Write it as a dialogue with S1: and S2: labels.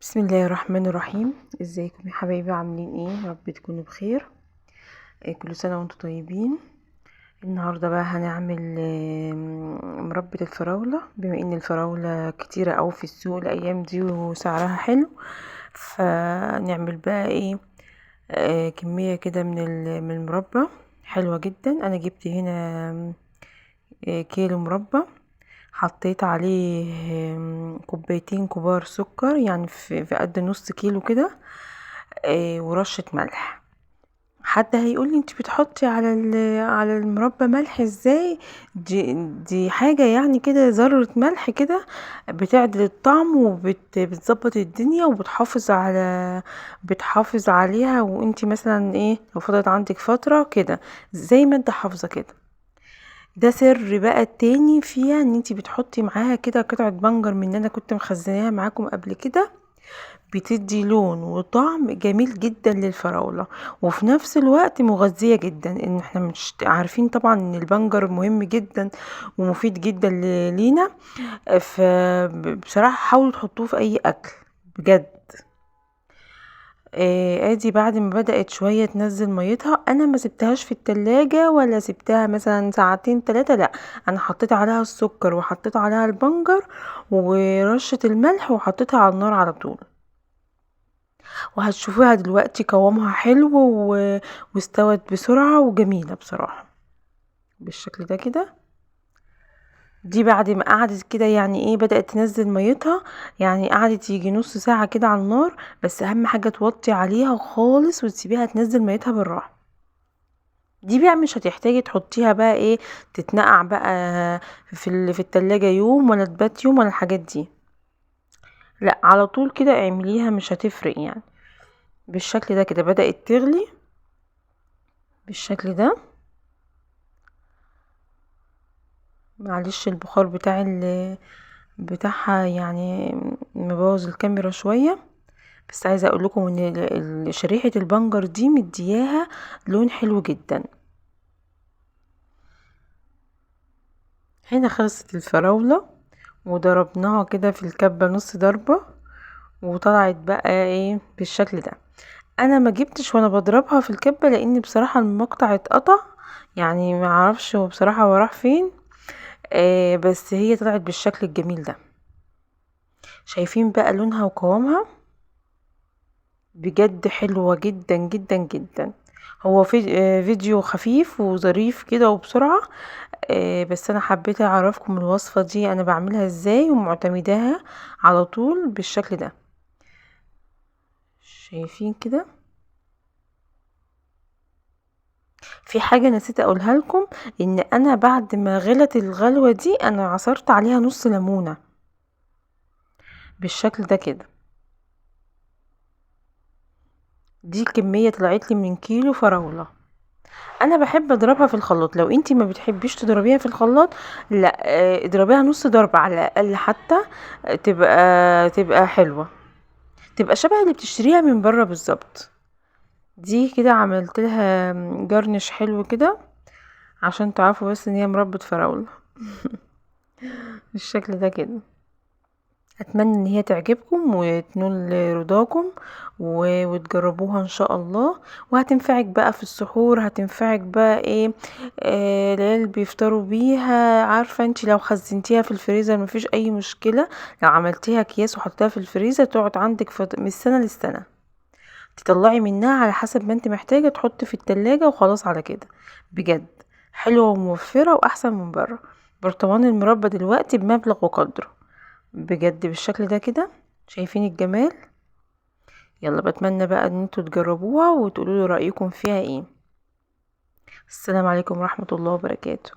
S1: بسم الله الرحمن الرحيم. ازيكم يا حبايبي، عاملين ايه؟ يا رب تكونوا بخير. كل سنة وانتم طيبين. النهاردة بقى هنعمل مربى الفراولة. بما ان الفراولة كتيرة اوي في السوق الايام دي وسعرها حلو، فنعمل بقى ايه كمية كده من المربى حلوة جدا. انا جبت هنا كيلو مربى، حطيت عليه كوبايتين كبار سكر، يعني في قد نص كيلو كده، ورشة ملح. حد هيقولي انت بتحطي على المربى ملح ازاي؟ دي حاجة يعني كده ذرة ملح كده بتعدل الطعم وبتظبط الدنيا وبتحافظ على بتحافظ عليها. وانت مثلا ايه لو فضلت عندك فترة كده زي ما انت حافظة كده. ده سر بقى التاني فيها، ان انتي بتحطي معاها كده قطعة بنجر من اللي انا كنت مخزناها معاكم قبل كده، بتدي لون وطعم جميل جدا للفراولة، وفي نفس الوقت مغذية جدا. ان احنا مش عارفين طبعا ان البنجر مهم جدا ومفيد جدا لينا، فبصراحة حاولوا تحطوه في اي اكل بجد. ادي بعد ما بدأت شوية تنزل ميتها، انا ما سبتهاش في التلاجة ولا سبتها مثلا ساعتين تلاتة، لا انا حطيت عليها السكر وحطيت عليها البنجر ورشة الملح وحطيتها على النار على طول. وهتشوفوها دلوقتي قوامها حلو واستوت بسرعة وجميلة بصراحة بالشكل ده كده. دي بعد ما قعدت كده يعني ايه بدأت تنزل ميتها، يعني قعدت يجي نص ساعة كده على النار، بس اهم حاجة توطي عليها خالص وتسيبيها تنزل ميتها بالراحة. دي بقى مش هتحتاجي تحطيها بقى ايه تتنقع بقى في التلاجة يوم ولا تبات يوم ولا الحاجات دي، لا على طول كده اعمليها مش هتفرق يعني. بالشكل ده كده بدأت تغلي بالشكل ده. معلش البخار بتاعها يعني مبوظ الكاميرا شوية، بس عايزة اقول لكم ان شريحة البنجر دي مدياها لون حلو جدا. هنا خلصت الفراولة وضربناها كده في الكبة نص ضربة، وطلعت بقى ايه بالشكل ده. انا ما جبتش وانا بضربها في الكبة لان بصراحة المقطع اتقطع، يعني ما اعرفش هو بصراحة هو راح فين، بس هي طلعت بالشكل الجميل ده. شايفين بقى لونها وقوامها بجد حلوة جدا جدا جدا. هو فيديو خفيف وظريف كده وبسرعة، بس انا حبيت اعرفكم الوصفة دي انا بعملها ازاي ومعتمداها على طول بالشكل ده. شايفين كده؟ في حاجة نسيت اقولها لكم، ان انا بعد ما غلت الغلوة دي انا عصرت عليها نص ليمونة بالشكل ده كده. دي الكمية طلعت لي من كيلو فراولة. انا بحب اضربها في الخلاط، لو انتي ما بتحبيش تضربيها في الخلاط لا، اضربيها نص ضربة على الاقل حتى تبقى حلوة، تبقى شبه اللي بتشتريها من بره بالظبط. دي كده عملت لها جرنش حلو كده عشان تعرفوا بس ان هي مربى فراولة بالشكل ده كده. اتمنى ان هي تعجبكم وتنول رضاكم وتجربوها ان شاء الله، وهتنفعك بقى في السحور، هتنفعك بقى ايه، العيال بيفطروا بيها. عارفه انت لو خزنتيها في الفريزر مفيش اي مشكله، لو عملتيها اكياس وحطيتها في الفريزر تقعد عندك من السنه للسنه، تطلعي منها على حسب ما انت محتاجه، تحطي في التلاجة وخلاص على كده. بجد حلوه وموفره واحسن من بره. برطمان المربى دلوقتي بمبلغ وقدره بجد بالشكل ده كده. شايفين الجمال؟ يلا بتمنى بقى ان انتوا تجربوها وتقولوا لي رايكم فيها ايه. السلام عليكم ورحمه الله وبركاته.